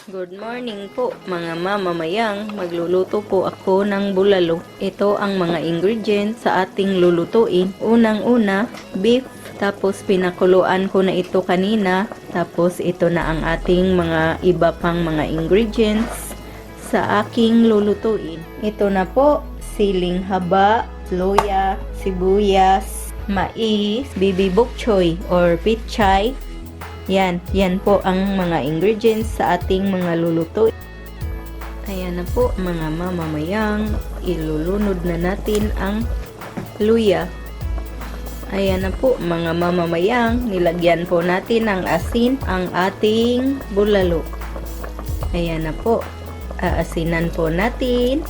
Good morning po mga mamamayang. Magluluto po ako ng bulalo. Ito ang mga ingredients sa ating lulutuin. Unang-una, beef. Tapos pinakuluan ko na ito kanina. Tapos ito na ang ating mga iba pang mga ingredients sa aking lulutuin. Ito na po, siling haba, luya, sibuyas, mais, bibi bok choy or pichay. Yan po ang mga ingredients sa ating mga luluto. Ayan na po mga mamamayang, ilulunod na natin ang luya. Ayan na po mga mamamayang, nilagyan po natin ng asin ang ating bulalo. Ayan na po, aasinan po natin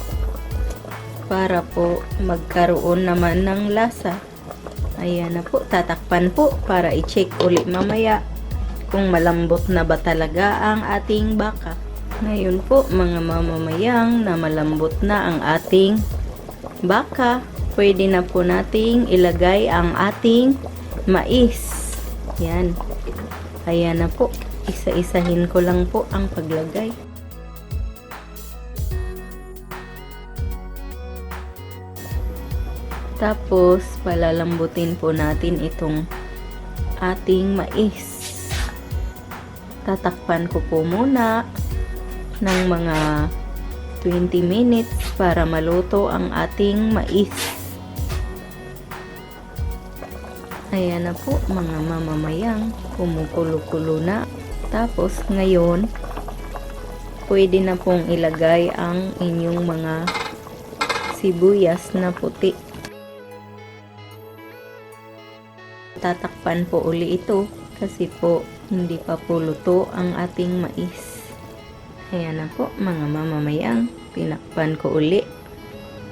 para po magkaroon naman ng lasa. Ayan na po, tatakpan po para i-check uli mamaya kung malambot na ba talaga ang ating baka. Ngayon po mga mamamayang na malambot na ang ating baka, pwede na po nating ilagay ang ating mais. Yan. Ayan na po. Isa-isahin ko lang po ang paglagay. Tapos palalambutin po natin itong ating mais. Tatakpan ko po muna ng mga 20 minutes para maluto ang ating mais. Ayan na po mga mamamayang, kumukulo-kulo na. Tapos ngayon, pwede na pong ilagay ang inyong mga sibuyas na puti. Tatakpan po uli ito kasi po hindi pa po luto ang ating mais. Ayan na po mga mamamayang, tinakpan ko uli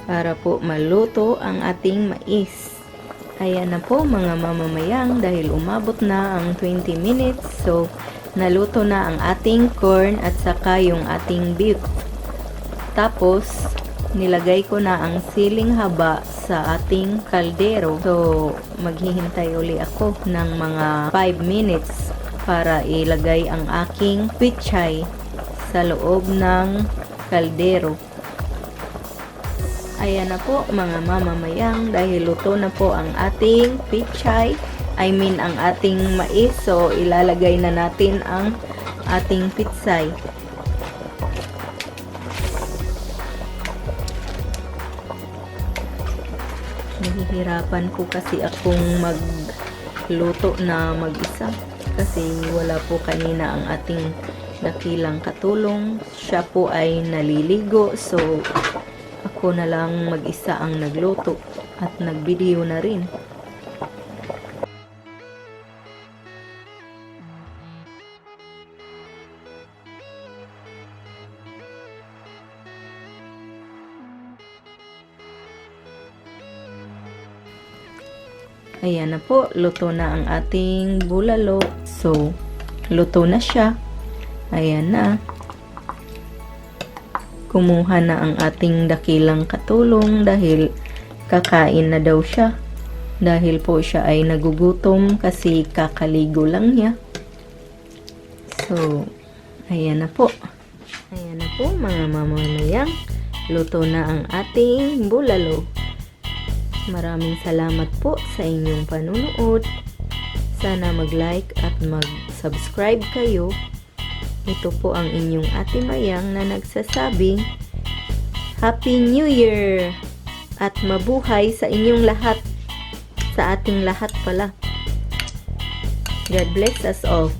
para po maluto ang ating mais. Ayan na po mga mamamayang, dahil umabot na ang 20 minutes, so naluto na ang ating corn at saka yung ating beef. Tapos nilagay ko na ang siling haba sa ating kaldero. So maghihintay uli ako ng mga 5 minutes para ilagay ang aking pichay sa loob ng kaldero. Ayan na po mga mamamayang, dahil luto na po ang ating pichay, ang ating mais. So ilalagay na natin ang ating pichay. Nahihirapan po kasi akong magluto na mag-isa kasi wala po kanina ang ating dakilang katulong. Siya po ay naliligo, so ako na lang mag-isa ang nagluto at nagvideo na rin. Ayan na po, luto na ang ating bulalo. So, luto na siya. Ayan na. Kumuha na ang ating dakilang katulong dahil kakain na daw siya. Dahil po siya ay nagugutom kasi kakaligo lang niya. So, ayan na po. Ayan na po mga mamamayang. Luto na ang ating bulalo. Maraming salamat po sa inyong panunood. Sana mag-like at mag-subscribe kayo. Ito po ang inyong Ate Mayang na nagsasabing Happy New Year! At mabuhay sa inyong lahat. Sa ating lahat pala. God bless us all.